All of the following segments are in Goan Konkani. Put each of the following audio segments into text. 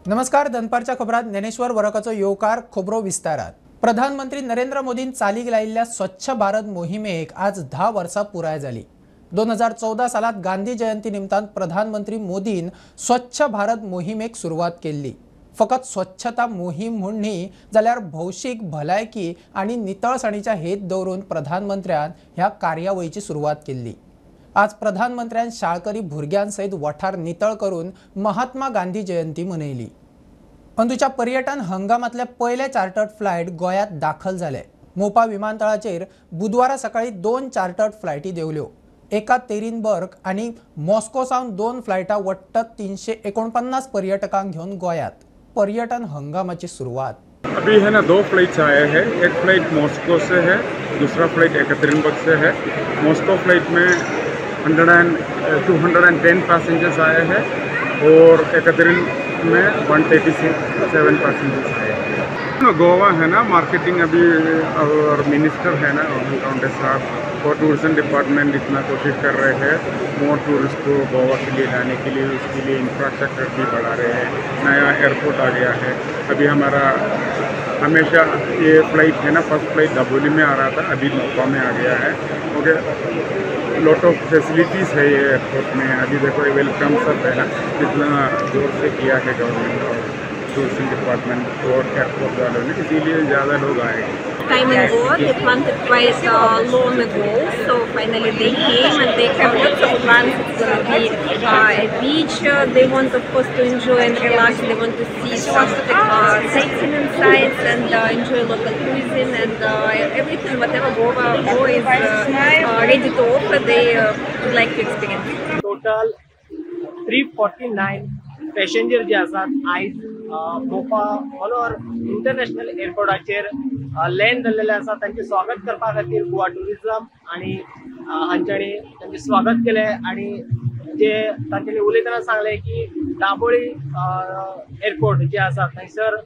नमस्कार, दनपारच्या खबरात ज्ञानेश्वर वरकाचो येवकार. खबरो विस्तारात. प्रधानमंत्री नरेंद्र मोदीन चालीक लायिल्ल्या स्वच्छ भारत मोहिमेक आज 10 वर्सां पुराय जाली. 2014 सालात गांधी जयंती निमतान प्रधानमंत्री मोदीन स्वच्छ भारत मोहिमेक सुरवात केल्ली. फकत स्वच्छता मोहीम म्हूण न्ही जाल्यार भौशीक भलायकी आनी नितळसाणीच्या हेत दवरून प्रधानमंत्र्यान ह्या कार्यावळीची सुरवात केल्ली. आज प्रधानमंत्र्यान शाळकरी भुरग्यां सयत वठार नितळ करून महात्मा गांधी जयंती मनयली. अंदूच्या पर्यटन हंगामातले पयले चार्टर्ड फ्लायट गोंयांत दाखल जाले. मोपा विमानतळाचेर बुधवारा सकाळी 2 चार्टर्ड फ्लायटी देंवल्यो. एका तेरिनबर्ग आनी मॉस्को सावन 2 फ्लायटां वट्ट 349 पर्यटकांक घेवन गोंयांत पर्यटन हंगामाची सुरवात. अभी है ना 2 फ्लाइट्स आए हैं. एक फ्लाइट मॉस्को से है, दूसरा फ्लाइट एकत्रिनबर्ग से है. मॉस्को फ्लाइट में 210 पैसेंजर्स आए हैं और एकत्रिन में 137 पैसेंजर्स आए हैं. गोवा है ना मार्केटिंग अभी और मिनिस्टर है ना रोहन काउंटे साहब और टूरिज्म डिपार्टमेंट इतना कोशिश कर रहे हैं मोर टूरिस्ट को गोवा के लिए लाने के लिए. उसके लिए इंफ्रास्ट्रक्चर भी बढ़ा रहे हैं. नया एयरपोर्ट आ गया है. अभी हमारा हमेशा ये फ़्लाइट है ना, फर्स्ट फ्लाइट दाबोली में आ रहा था, अभी मोपा में आ गया है. ओके, लॉट ऑफ फैसिलिटीज़ है ये एयरपोर्ट में. अभी देखो ये welcome सब है ना इतना जोर से किया है गवर्नमेंट और टूरिज्म डिपार्टमेंट और एयरपोर्ट वालों ने, इसीलिए ज़्यादा लोग आए. Time in Goa, they planted quite long ago, so finally they came and they have lots of plans. It's gonna be a beach. They want, of course, to enjoy and relax. They want to see some sightseeing sites and enjoy local cuisine and everything, whatever Goa is ready to offer, they would like to experience. Total 349 passenger जे आसात आयज मोपा मनोहर इंटरनॅशनल एअरपोर्टाचेर लँड जाल्लेले आसा. तांचें स्वागत करपा खातीर गोवा टुरिझम आनी हांच्यांनी तांचें स्वागत केलें आनी जे तांच्यांनी उलयतना सांगलें की दाबोळी एअरपोर्ट जे आसा थंयसर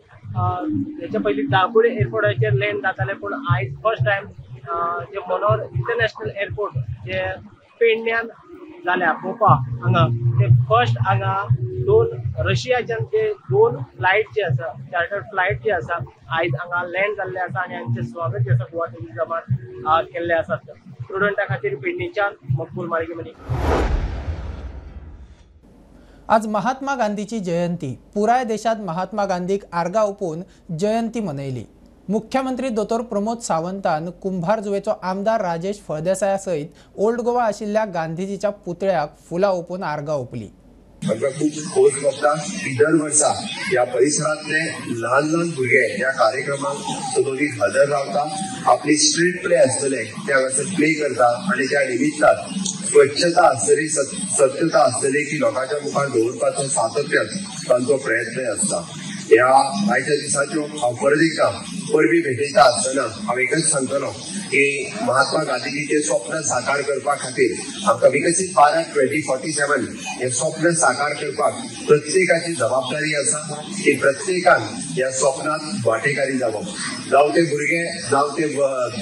हेच्या पयलीं दाबोळी एअरपोर्टाचेर लँड जातालें, पूण आयज फर्स्ट टायम जे मनोहर इंटरनॅशनल एअरपोर्ट जे पेडण्यान जाल्या मोपा हांगा ते फर्स्ट हांगा 2 रशियाच्यान ते 2 फ्लायट जे आसा चार्टर्ड फ्लायट जे आसा आयज हांगा लँड जाल्ले आसा आनी हांचें स्वागत जे आसा गोवा टुरिझमान केल्लें आसा. स्टुडंटा खातीर पेडणेच्यान मकबूल माळगेमनी. आज महात्मा गांधीची जयंती. पुराय देशात महात्मा गांधीक आर्गां ओपून जयंती मनयली. मुख्यमंत्री दोतोर प्रमोद सावंतान कुंभारजुवेचो आमदार राजेश फळदेसाया सयत ओल्ड गोवा आशिल्ल्या गांधीजीच्या पुतळ्याक फुलां ओपून आर्गां ओपली. आमकां खूब खोस भोगता की दर वर्सा ह्या परिसरांतले ल्हान ल्हान भुरगे ह्या कार्यक्रमाक सदोदीत हजर रावता, आपली स्ट्रीट प्ले आसतले त्या हांगासर प्ले करता आनी त्या निमित्तान स्वच्छता आसतली, सत्यता आसतली की लोकांच्या मुखार दवरपाचो सातत्यान तांचो प्रयत्न आसता. ह्या आयच्या दिसाच्यो हांव परत एकदां परबी भेटयता आसतना हांव एकच सांगतलो की महात्मा गांधीजीचें स्वप्न साकार करपा खातीर आमकां विकसीत भारत 2047 हें स्वप्न साकार करपाक प्रत्येकाची जबाबदारी आसा की प्रत्येकान ह्या स्वप्नांत वांटेकारी जावप. जावं ते भुरगे, जावं ते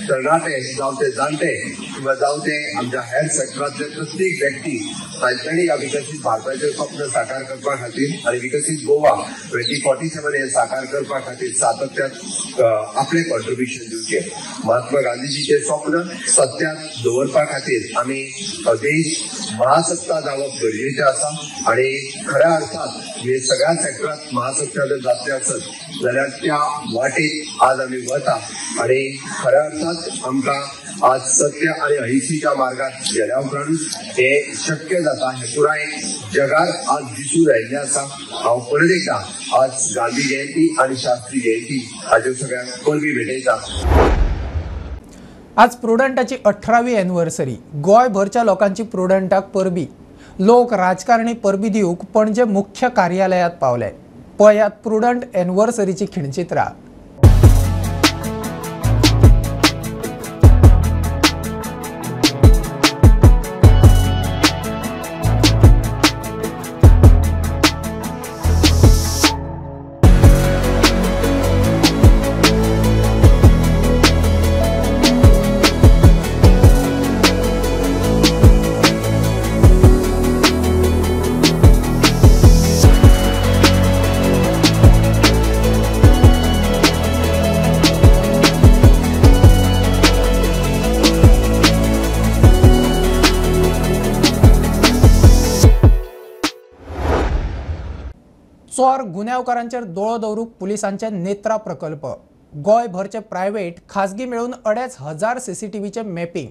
तरणाटे, जावं ते जाणटे किंवा जावं ते आमच्या हेर सेक्टरांतले प्रत्येक व्यक्ती तांच्यांनी ह्या विकसीत भारताचें स्वप्न साकार करपा खातीर आनी विकसीत गोवा 2047 हे साकार करपा खातीर सातत्यान आपलें कॉन्ट्रिब्युशन दिवचें. महात्मा गांधीजीचें स्वप्न सत्यात दवरपा खातीर आमी देश महासत्ता जावप गरजेचें आसा आनी खऱ्या अर्थान हे सगळ्या सेक्टरांत महासत्ता जर जातले आसत जाल्यार त्या वाटेक आज आमी वता आनी खऱ्या अर्थान आमकां आज सत्य आनी अहिंसेच्या मार्गात गेल्या उपरांत हे शक्य जाता हे पुराय जगार आज दिसून आयिल्लें आसा. हांव परत एकदां आज गांधी जयंती आनी शास्त्री जयंती हाच्यो सगळ्यांक परबी भेटयता. आज प्रुडंटाची 18वी एनिव्हर्सरी. गोंयभरच्या लोकांची प्रुडंटाक परबी. लोक राजकारणी परबी दिवंक पणजे मुख्य कार्यालयात पावले. पळयात प्रुडंट एनिव्हर्सरीची खिणचित्रां. चोर गुन्यांवकारांचेर दोळो दवरूंक पुलिसांचे नेत्रा प्रकल्प. गोंयभरचे प्रायव्हेट खाजगी मेळून 2500 सीसीटीव्हीचे मॅपिंग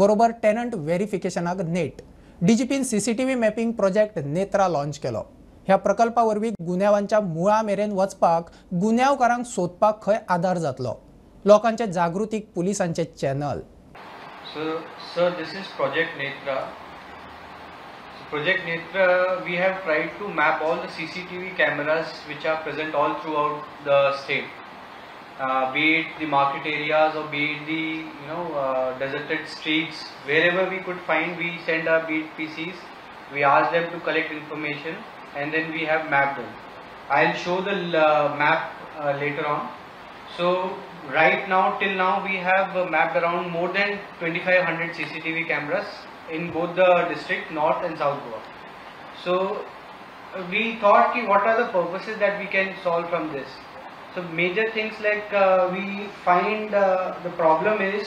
बरोबर टेनंट व्हेरिफिकेशनाक नेट. डीजीपीन CCTV mapping project Netra launch केलो. ह्या प्रकल्पा वरवीं गुन्यांवांच्या मुळा मेरेन वचपाक गुन्यांवकारांक सोदपाक खंय आदार जातलो. लोकांचे जागृतीक पुलिसांचे channel. So sir, this is project Netra. Project Netra, we have tried to map all the CCTV cameras which are present all throughout the state, be it the market areas or be it the deserted streets. Wherever we could find, we send our beat PCs, we ask them to collect information, and then we have mapped them. I'll show the map later on. So right now, till now, we have mapped around more than 2500 CCTV cameras in both the district, North and South Goa. So we thought ki what are the purposes that we can solve from this. So major things like we find the problem is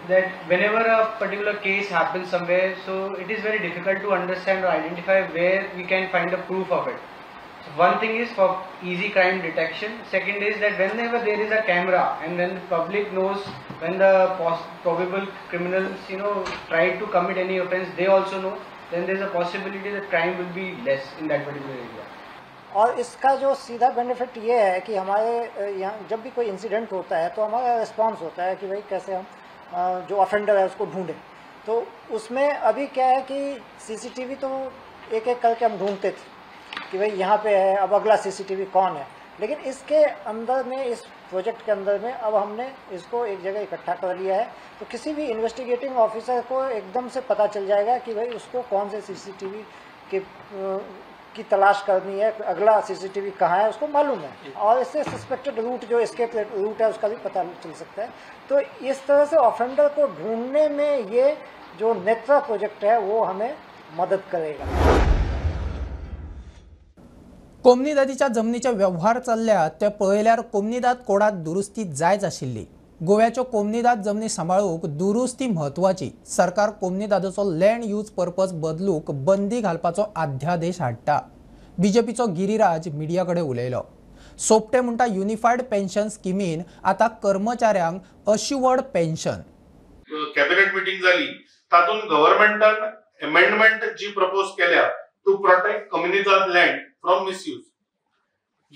that whenever a particular case happens somewhere, so it is very difficult to understand or identify where we can find a proof of it. So one thing is for easy crime detection. Second is that whenever there is a camera and when the public knows, when the probable criminals try to commit any offense, they also know, then there is a possibility that crime will be less in that particular area. और इसका जो सीधा बेनिफिट ये है कि हमारे यहाँ जब भी कोई इंसिडेंट होता है तो हमारा रिस्पॉन्स होता है कि भाई कैसे हम जो ऑफेंडर है उसको ढूंढें. तो उसमें अभी क्या है कि सीसीटीवी तो एक एक करके हम ढूंढते थे कि भाई यहाँ पे है, अब अगला सीसीटीवी कौन है, लेकिन इसके अंदर में, इस प्रोजेक्ट के अंदर में अब हमने इसको एक जगह इकट्ठा कर लिया है, तो किसी भी इन्वेस्टिगेटिंग ऑफिसर को एकदम से पता चल जाएगा कि भाई उसको कौन से सीसीटीवी की तलाश करनी है, अगला सीसीटीवी कहाँ है उसको मालूम है, और इससे सस्पेक्टेड रूट जो एस्केप रूट है उसका भी पता चल सकता है. तो इस तरह से ऑफेंडर को ढूंढने में ये जो नेत्रा प्रोजेक्ट है वो हमें मदद करेगा. कोमनिदादीच्या जमनीचे व्यवहार चल्ल्यात ते पळयल्यार कोमनिदाद कोडात दुरुस्ती जायच आशिल्ली. गोव्याच्यो कोमनिदाद जमनी सांबाळूंक दुरुस्ती म्हत्वाची. सरकार कोमनिदादीचो लँड यूज पर्पज बदलूंक बंदी घालपाचो अध्यादेश हाडटा. बीजेपीचो गिरीराज मिडिया कडेन उलयलो. सोपटे म्हणटा युनिफायड पेन्शन स्किमीन आतां कर्मचाऱ्यांक अश्युअर्ड पेन्शन. कॅबिनेट मिटींग जाली तातूंत गव्हर्मेंटान अमेंडमेंट जी प्रपोज केल्या to protect Comunidade land from misuse.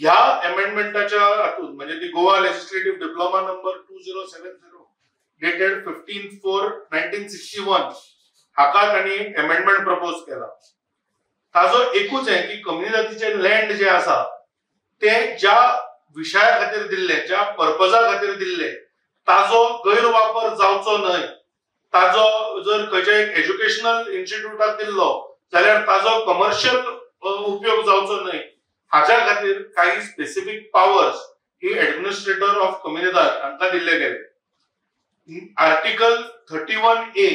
ह्या अमेंडमेंटाच्या हातून म्हणजे ती Goa legislative diploma number 2070 dated 15/4/1961 हाका तांणी अमेंडमेंट प्रपोज केला. ताजो एकूच आहे की कम्युनिदादीचे लँड जे आसा ते ज्या विशया खातीर दिल्ले, ज्या पर्पजा खातीर दिल्ले ताजो गैरवापर जावचो न्हय. ताजो जर खंयच्या एक एज्युकेशनल इन्स्टिट्यूटाक दिल्लो जाल्यार ताजो कमर्शियल उपयोग जावचो न्हय. हाच्या खातीर काही specific powers he administrator of Comunidade हांकां दिल्ले गेले. Article 31A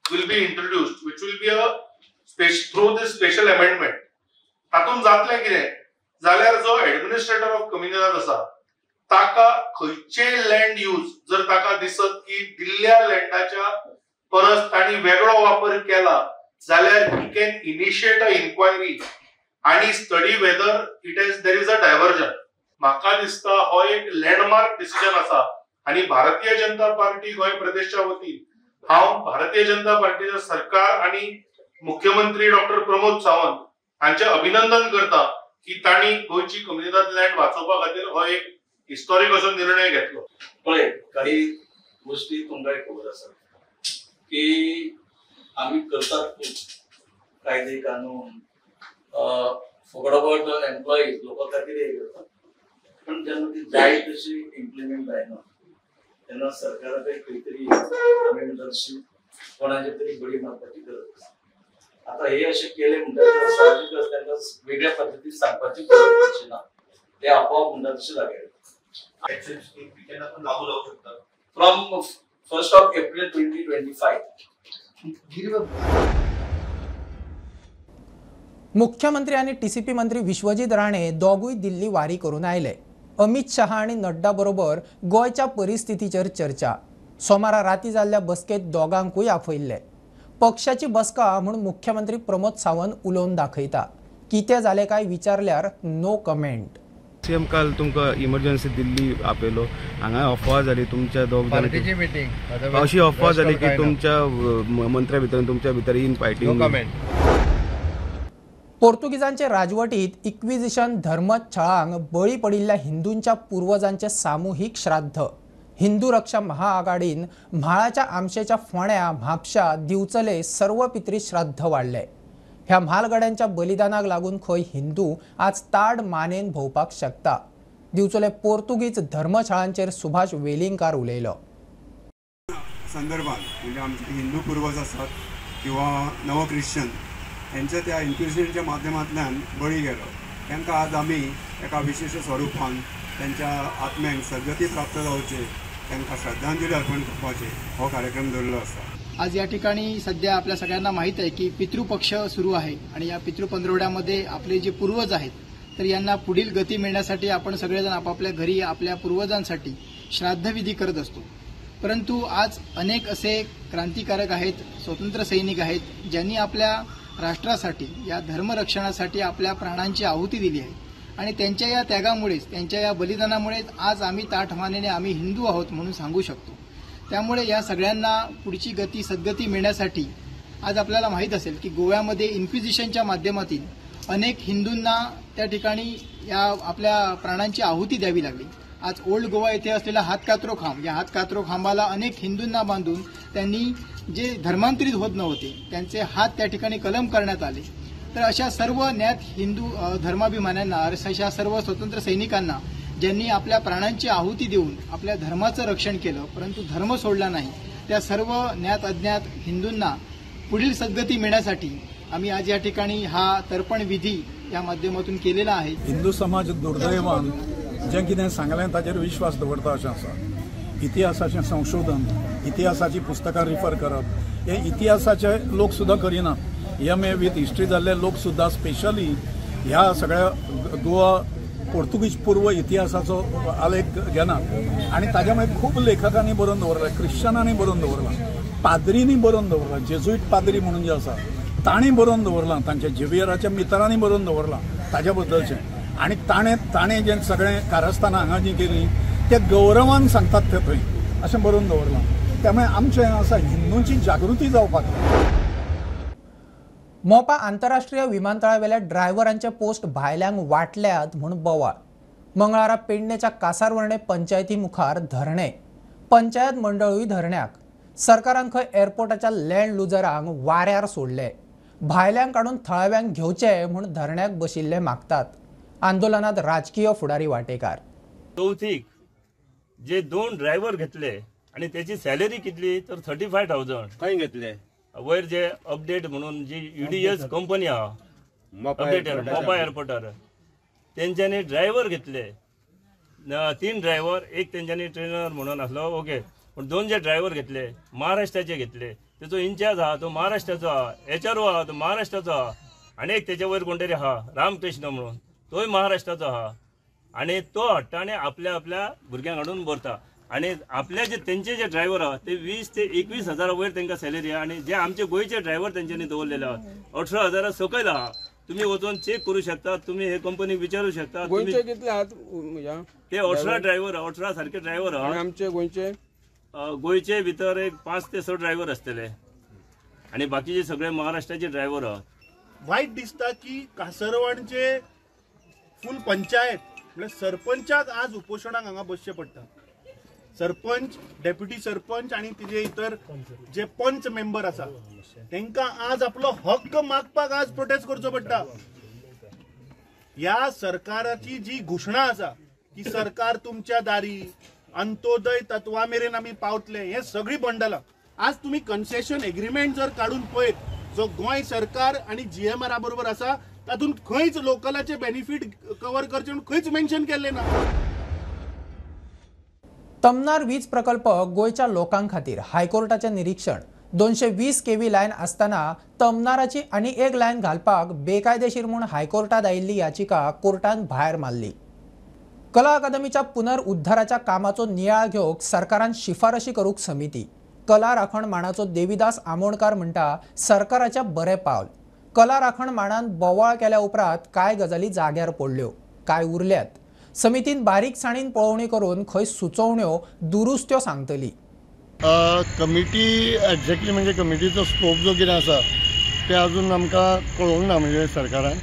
will be introduced, which will be a through this special amendment. तातूंत जातलें कितें जाल्यार जो एडमिनिस्ट्रेटर ऑफ कम्युनिदाद आसा ताका खंयचे लँड यूज जर ताका दिसत की दिल्ल्या लँडाच्या परस तांणी वेगळो वापर केला जाल्यार he can initiate a inquiry आणि study whether it is there is a diversion. म्हाका दिसता हो एक लँडमार्क डिसिजन आसा आणि भारतीय जनता पार्टी गोंय प्रदेशच्या वतीन हांव भारतीय जनता पार्टीच्या सरकार आणि मुख्यमंत्री डॉक्टर प्रमोद सावंत हांचे अभिनंदन करता की तांणी गोंयची कम्युनिदाद लँड वाचोवपा खातीर हो एक हिस्टॉरीक असो निर्णय घेतलो. पळय, काही गोष्टी तुमकां खबर आसा की आमी करतात खूब कायदे कानून, फॉर अबाउट एम्प्लॉईज लोकां खातीर हे करतात, पण जेन्ना ती जाय तशी इम्प्लिमेंट जायना तेन्ना सरकाराक खंय तरी आमी म्हणटा तशी कोणाचे तरी बडी मारपाची गरज आसा. आतां हे अशें केलें म्हणटा साहजिकच तांकां वेगळ्या पद्दतीन सांगपाची गरज पडची ना, ते आपोआप म्हणटा तशें जागे. लागू जावंक शकता फ्रॉम 1 April 2025. मुख्यमंत्री आनी टीसीपी मंत्री विश्वजीत राणे दोगूय दिल्ली वारी करून आयले. अमित शहा आनी नड्डा बरोबर गोंयच्या परिस्थितीचेर चर्चा. सोमारा राती जाल्ल्या बसकेत दोगांकूय आपयिल्ले. पक्षाची बसका म्हूण मुख्यमंत्री प्रमोद सावंत उलोवन दाखयता. कितें जालें काय विचारल्यार नो कमेंट. सीएम काल तुमकां इमर्जन्सी दिल्ली आपयलो, हांगा अफवा जाली तुमच्या दोग जाणांची मिटींग, अशी अफवा जाली की तुमच्या मंत्र्या भितर तुमच्या भितर इन फायटींग. पोर्तुगीजांचे राजवटीत इक्विजिशन धर्मछळांक बळी पडिल्ल्या हिंदूंच्या पूर्वजांचे सामुहीक श्राद्ध. हिंदू रक्षा महाआघाडीन म्हाळाच्या आमशेच्या फोण्या, म्हापशा, दिवचले सर्व पितरी श्राद्ध वाडले. ह्या म्हालगड्यांच्या बलिदानाक लागून खंय हिंदू आज ताड मानेन भोवपाक शकता. दिवचले पोर्तुगीज धर्मशाळांचेर सुभाष वेलिंगकार उलयलो. संदर्भात म्हणजे आमचे हिंदू पूर्वज आसात किंवा नव ख्रिश्चन यांच्या त्या इन्क्विजिशनच्या माध्यमांतल्यान बळी गेलो तांकां आज आमी एका विशेष स्वरूपान त्यांच्या आत्म्यांक सद्गती प्राप्त जावचे, तांकां श्रद्धांजली अर्पण करपाचे हो कार्यक्रम दवरिल्लो आसा. आज या ठिकाणी सध्या आपल्या सगळ्यांना माहीत आहे की पितृपक्ष सुरू आहे आणि या पितृपंधरवड्यामध्ये आपले जे पूर्वज आहेत तर यांना पुढील गती मिळण्यासाठी आपण सगळेजण आपापल्या घरी आपल्या पूर्वजांसाठी श्राद्धविधी करत असतो. परंतु आज अनेक असे क्रांतिकारक आहेत, स्वतंत्र सैनिक आहेत ज्यांनी आपल्या राष्ट्रासाठी या धर्मरक्षणासाठी आपल्या प्राणांची आहुती दिली आहे आणि त्यांच्या या त्यागामुळेच, त्यांच्या या बलिदानामुळेच आज आम्ही ताठमानेने आम्ही हिंदू आहोत म्हणून सांगू शकतो. त्यामुळे या सगळ्यांना पुढची गती सद्गती मिळण्यासाठी आज आपल्याला माहीत असेल की गोव्यामध्ये इन्क्विजिशनच्या माध्यमातून अनेक हिंदूंना त्या ठिकाणी या आपल्या प्राणांची आहुती द्यावी लागली. आज ओल्ड गोवा येथे असलेला हातकात्रो खांब, या हातकात्रो खांबाला अनेक हिंदूंना बांधून त्यांनी जे धर्मांतरित होत नव्हते त्यांचे हात त्या ठिकाणी कलम करण्यात आले. तर अशा सर्व ज्ञात हिंदू धर्माभिमान्यांना, अशा सर्व स्वतंत्र सैनिकांना ज्यांनी आपल्या प्राणांची आहुती देऊन आपल्या धर्माचं रक्षण केलं परंतु धर्म सोडला नाही, त्या सर्व ज्ञात अज्ञात हिंदूंना पुढील सद्गती मिळण्यासाठी आम्ही आज या ठिकाणी हा तर्पण विधी या माध्यमातून केलेला आहे. हिंदू समाज दुर्दैवान जें कितें सांगलें ताचेर विश्वास दवरता अशें आसा. इतिहासाचें संशोधन, इतिहासाची पुस्तकां रिफर करप हे इतिहासाचे लोक सुद्दां करिनात. एम ए विथ हिस्ट्री जाल्ले लोक सुद्दां स्पेशली ह्या सगळ्या गोवा पोर्तुगीज पूर्व इतिहासाचो आलेख घेनात आनी ताज्या मुळे खूब लेखकांनी बरोवन दवरला, क्रिश्चनांनी बरोवन दवरला, पाद्रींनी बरोवन दवरला, जेजुईट पाद्री म्हणून जे आसा तांणी बरोवन दवरलां, तांच्या झेवियराच्या मित्रांनी बरोवन दवरलां ताज्या बद्दलचें. आनी ताणें जें सगळें कारस्थानां हांगा जीं केलीं ते गौरवान सांगतात ते थंय अशें बरोवन दवरलां. त्यामुळे आमचें आसा हिंदूंची जागृती जावपाक. मोपा आंतरराष्ट्रीय विमानतळावेल्या ड्रायव्हरांचे पोस्ट भायल्यांक वाटल्यात म्हूण बोवाळ. मंगळारा पेडणेच्या कासारवर्णे पंचायती मुखार धरणे, पंचायत मंडळूय धरण्याक. सरकारान खंय एअरपोर्टाच्या लँड लुजरांक वाऱ्यार सोडले, भायल्यांक काडून थळाव्यांक घेवचे म्हूण धरण्याक बशिल्ले मागतात. आंदोलनात राजकीय फुडारी वाटेकार. चवथीक जे 2 ड्रायव्हर घेतले आणि त्याची सॅलरी कितली तर 35,000 खंय घेतले. वयर जे अपडेट म्हणून जी UDS company आहा अपडेट मोपा एअरपोर्टार तेंच्यांनी ड्रायव्हर घेतले 3 ड्रायव्हर, एक तेंच्यांनी ट्रेनर म्हणून आसलो ओके, पण 2 जे ड्रायव्हर घेतले महाराष्ट्राचे घेतले, तेचो इन्चार्ज आहा तो महाराष्ट्राचो आहा, HRO आहा तो महाराष्ट्राचो आहा, आनी एक तेच्या वयर कोण तरी आहा रामकृष्ण म्हणून तोय महाराष्ट्राचो आहा, आनी तो हाडटा आनी आपल्या आपल्या भुरग्यांक हाडून भरता. आनी आपल्या जे तेंचे जे ड्रायव्हर आहा ते 20 ते 21 हजारा वयर तांकां सॅलरी आहा, आनी जे आमचे गोंयचे ड्रायव्हर तेंच्यांनी दवरलेले आहा 18 हजारा सकयल आहा. तुमी वचून चेक करू शकता, तुमी हे कंपनीक विचारू शकता. गोंयचे कितले आहात ते 18 ड्रायव्हर, 18 सारखे ड्रायव्हर आहा. आमचे गोंयचे गोंयचे भितर एक 5 ते 6 ड्रायव्हर आसतले आनी बाकीचे सगळे महाराष्ट्राचे ड्रायव्हर आहात. वायट दिसता की कासरवाडचे फूल पंचायत म्हळ्यार सरपंचाक आज उपोशणाक हांगा बसचें पडटा. सरपंच, डेप्युटी सरपंच आनी तिजे इतर जे पंच मेंबर आसा तांकां आज आपलो हक्क मागपाक आज प्रोटेस्ट करचो पडटा. ह्या सरकाराची जी घोशणा आसा की सरकार तुमच्या दारी, अंत्योदय तत्वा मेरेन आमी पावतले, हे सगळी बंडलां. आज तुमी कन्सेशन एग्रीमेंट जर काडून पळयत जो गोंय सरकार आनी GMR बरोबर आसा तातूंत खंयच लोकलाचे बेनिफीट कवर करचे म्हणून खंयच मेन्शन केल्लें ना. तमनार वीज प्रकल्प गोंयच्या लोकां खातीर हायकोर्टाचें निरीक्षण. 220 केव्ही लायन आसतना तमनाराची आनी एक लायन घालपाक बेकायदेशीर म्हूण हायकोर्टात आयिल्ली याचिका कोर्टान भायर मारली. कला अकादमीच्या पुनरुद्धाराच्या कामाचो नियाळ घेवंक सरकारान शिफारशी करूंक समिती. कला राखण माणाचो देवीदास आमोणकार म्हणटा सरकाराच्या बरें पावल. कला राखण मांडान बोवाळ केल्या उपरांत कांय गजाली जाग्यार पडल्यो, कांय उरल्यात। समितीन बारीकसाणीन पळोवणी करून खंय सुचोवण्यो दुरुस्त्यो सांगतली। कमिटी एक्झॅक्टली म्हणजे कमिटीचो स्कोप जो कितें आसा ते अजून आमकां कळोवंक ना म्हणजे सरकारान।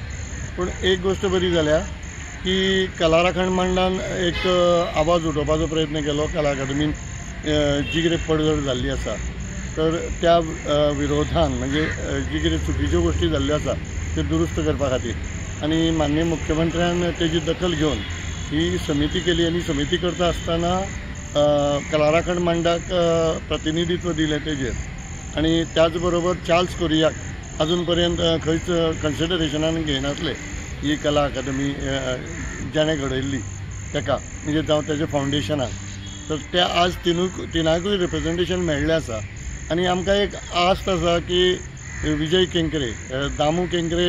पूण एक गोश्ट बरी जाल्या की कला राखण मंडळान एक आवाज उठोवपाचो प्रयत्न केलो। कला अकादमीन जी कितें पडझड जाल्ली आसा तर त्या विरोधान म्हणजे जी कितें चुकीच्यो गोश्टी जाल्ल्यो आसा त्यो दुरुस्त करपा खातीर आनी माननीय मुख्यमंत्र्यान तेजी दखल घेवन ही समिती केली आनी समिती करता आसतना कला राखण मंडळाक प्रतिनिधित्व दिलें तेजेर आनी त्याच बरोबर चार्ल्स कोरियाक अजून पर्यंत खंयच कन्सिडरेशनान घेयनासले ही कला अकादमी जाणें घडयल्ली ताका म्हणजे जावं तेजे फावंडेशनाक, तर ते आज तिनाकूय रिप्रेजेंटेशन मेळ्ळें आसा। आनी आमकां एक आस्त आसा की विजय केंकरे, दामू केंकरे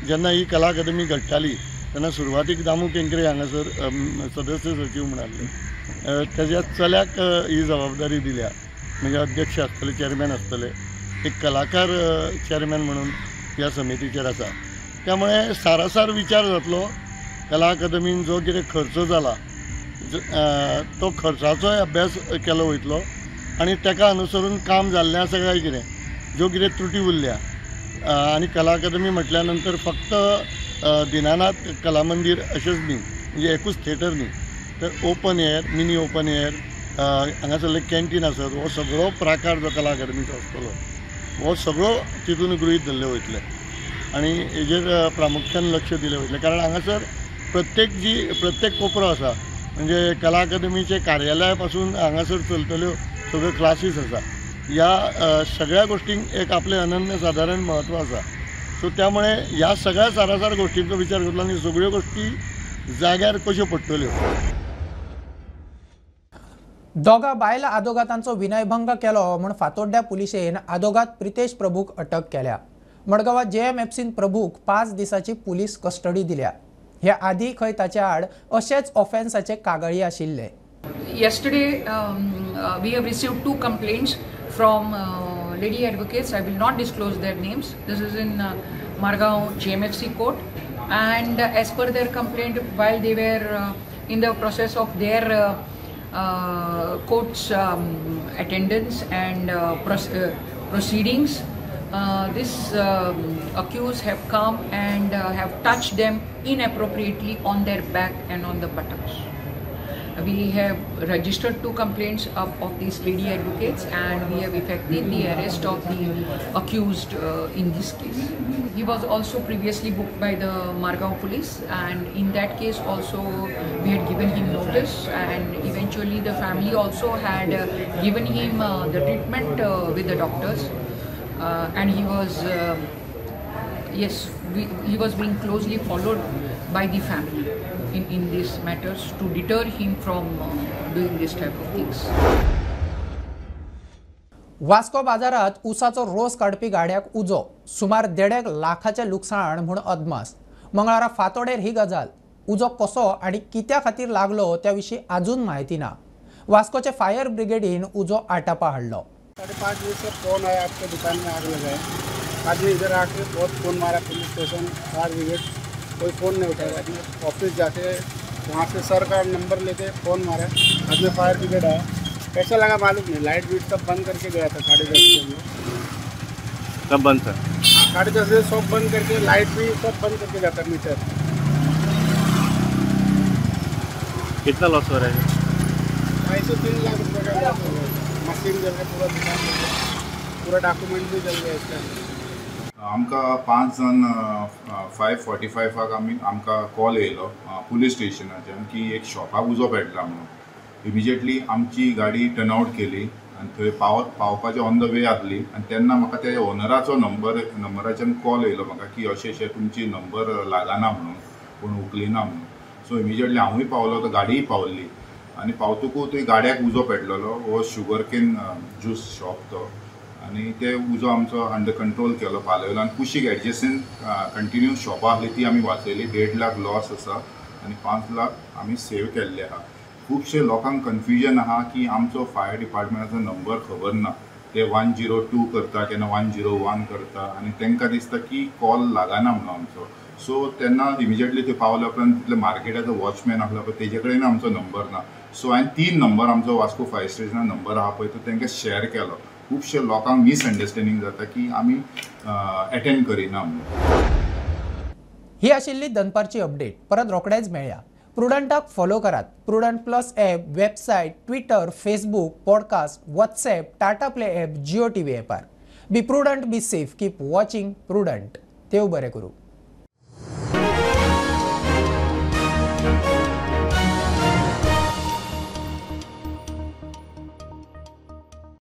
जेन्ना ही कला अकादमी घडटाली तेन्ना सुरवातीक दामू केंकरे हांगासर सदस्य सचीव म्हूण आसले, तेज्या चल्याक ही जबाबदारी दिल्या म्हणजे अध्यक्ष आसतले, चेअरमॅन आसतले, एक कलाकार चेअरमॅन म्हणून ह्या समितीचेर आसा। त्यामुळे सारासार विचार जातलो कला अकादमीन जो कितें खर्च जाला तो खर्चाचोय अभ्यास केलो वयतलो आनी ताका अनुसरून काम जाल्लें आसा काय कितें, ज्यो कितें त्रुटी उरल्या। आनी कला अकादमी म्हटल्या नंतर फक्त दीनानाथ कला मंदीर अशेंच न्ही, म्हणजे एकूच थिएटर न्ही, तर open air, mini open air, हांगासरलें canteen आसत, हो सगळो प्रकार जो कला अकादमीचो आसतलो हो सगळो तितून गृहीत धरले वयतले आनी हेजेर प्रामुख्यान लक्ष दिलें वयतलें। कारण हांगासर प्रत्येक कोपरो आसा म्हणजे कला अकादमीचे कार्यालया पासून हांगासर चलतल्यो सगळ्यो क्लासीस आसा, ह्या सगळ्या गोष्टींक एक आपलें अनन्य सादारण म्हत्व आसा। सो त्यामुळे ह्या सगळ्या सारासार गोष्टींचो विचार करतलो आनी सगळ्यो गोष्टी जाग्यार कश्यो पडटल्यो। दोगा बायला आदोगातांचो विनयभंग केलो म्हूण फातोड्ड्या पुलिशेन आदोगात प्रितेश प्रभूक अटक केल्या। मडगांवां जेएमएफसीन प्रभूक 5 दिसांची पुलीस कस्टडी दिल्या। हे आदी खंय ताचे आड अशेच ऑफेन्साचे कागाळी आशिल्ले। Yesterday we have received 2 complaints from lady advocates. I will not disclose their names. This is in Margao JMFC court, and as per their complaint, while they were in the process of their court's attendance and proceedings, this accused have come and have touched them inappropriately on their back and on the buttocks. We have registered 2 complaints of these lady advocates, and we have effected the arrest of the accused in this case. He was also previously booked by the Margao police, and in that case also we had given him notice, and eventually the family also had given him the treatment with the doctors, and he was he was being closely followed by the family in these matters to deter him from doing this type of things. Vasco बाजारात उसाचो रोस काडपी गाड्याक उजो, सुमार 1.5 लाखाचें लुकसाण म्हूण अदमास। मंगळारा फातोडेर ही गजाल। उजो कसो आनी कित्या खातीर लागलो त्या विशीं अजून म्हायती ना। वास्कोचे फायर ब्रिगेडीन उजो आटापा हाडलो। 5:30 बजे से फोन आया, आपके दुकान में आग लगाए। आदमी इधर आके बहुत फोन मारा, पुलिस स्टेशन, फायर ब्रिगेड, कोई फ़ोन नहीं उठाया। आदमी ऑफिस जाके वहाँ से सर का नंबर लेके फ़ोन मारा, आदमी फायर ब्रिगेड आया। कैसा लगा मालूम नहीं, लाइट बीट सब बंद करके गया था। 10:30 बजे सब बंद था। 10:30 बजे सब बंद करके, लाइट भी सब बंद करके जाता मीटर। कितना लॉस हो रहा है? 2.5 से 3 लाख रुपये का लॉस हो गया। मशीन जल गया, पूरा दुकान जल गया, पूरा डॉक्यूमेंट भी जल गया इसका। आमकां 5 जाण 5:45 आमी आमकां कॉल येयलो पुलीस स्टेशनाच्यान की एक शॉपाक उजो पेटला म्हणून। इमिजिएटली आमची गाडी टर्न आवट केली आनी थंय पावपाचे ऑन the way आसली आनी तेन्ना म्हाका त्या ओनराचो नंबराच्यान कॉल येयलो म्हाका की अशें अशें तुमची नंबर लागना म्हणून, पूण उखलिना म्हणून। सो इमिजिएटली हांवूय पावलो, तो गाडीय पावल्ली आनी पावतकूच थंय गाड्याक उजो पेटलेलो। हो शुगर केन ज्यूस शॉप तो, आनी ते उजो आमचो अंडर कंट्रोल केलो, पालयलो आनी कुशीक एडजसंट कंटिन्यू शॉपां आसली ती आमी वाचयली। 1.5 लाख लॉस आसा आनी 5 लाख आमी सेव केल्ले आहा। खुबशे लोकांक कन्फ्युजन आहा की आमचो फायर डिपार्टमेंटाचो नंबर खबर ना। ते 102 करता, केन्ना 101 करता आनी तांकां दिसता की कॉल लागना म्हणून आमचो. सो तेन्ना इमिजिएटली ते पावल्या उपरांत तितले मार्केटाचो वॉचमॅन आसलो पळय तेजे कडेन आमचो नंबर ना. सो हांवें 3 नंबर आमचो वास्को फायर स्टेशना नंबर आहा पळय तो तांकां शेअर केलो. खुबशे लोकांक मिसअंडरस्टँडींग जाता की आमी एटेंड करिना म्हणून. ही आशिल्ली दनपारची अपडेट. परत रोखडेच मेळया. प्रुडंटाक फॉलो करात. Prudent plus app, website, Twitter, Facebook, podcast, WhatsApp, Tata Play app, Jio TV ॲपार. Be prudent, be safe, keep watching Prudent. देव बरें करूं.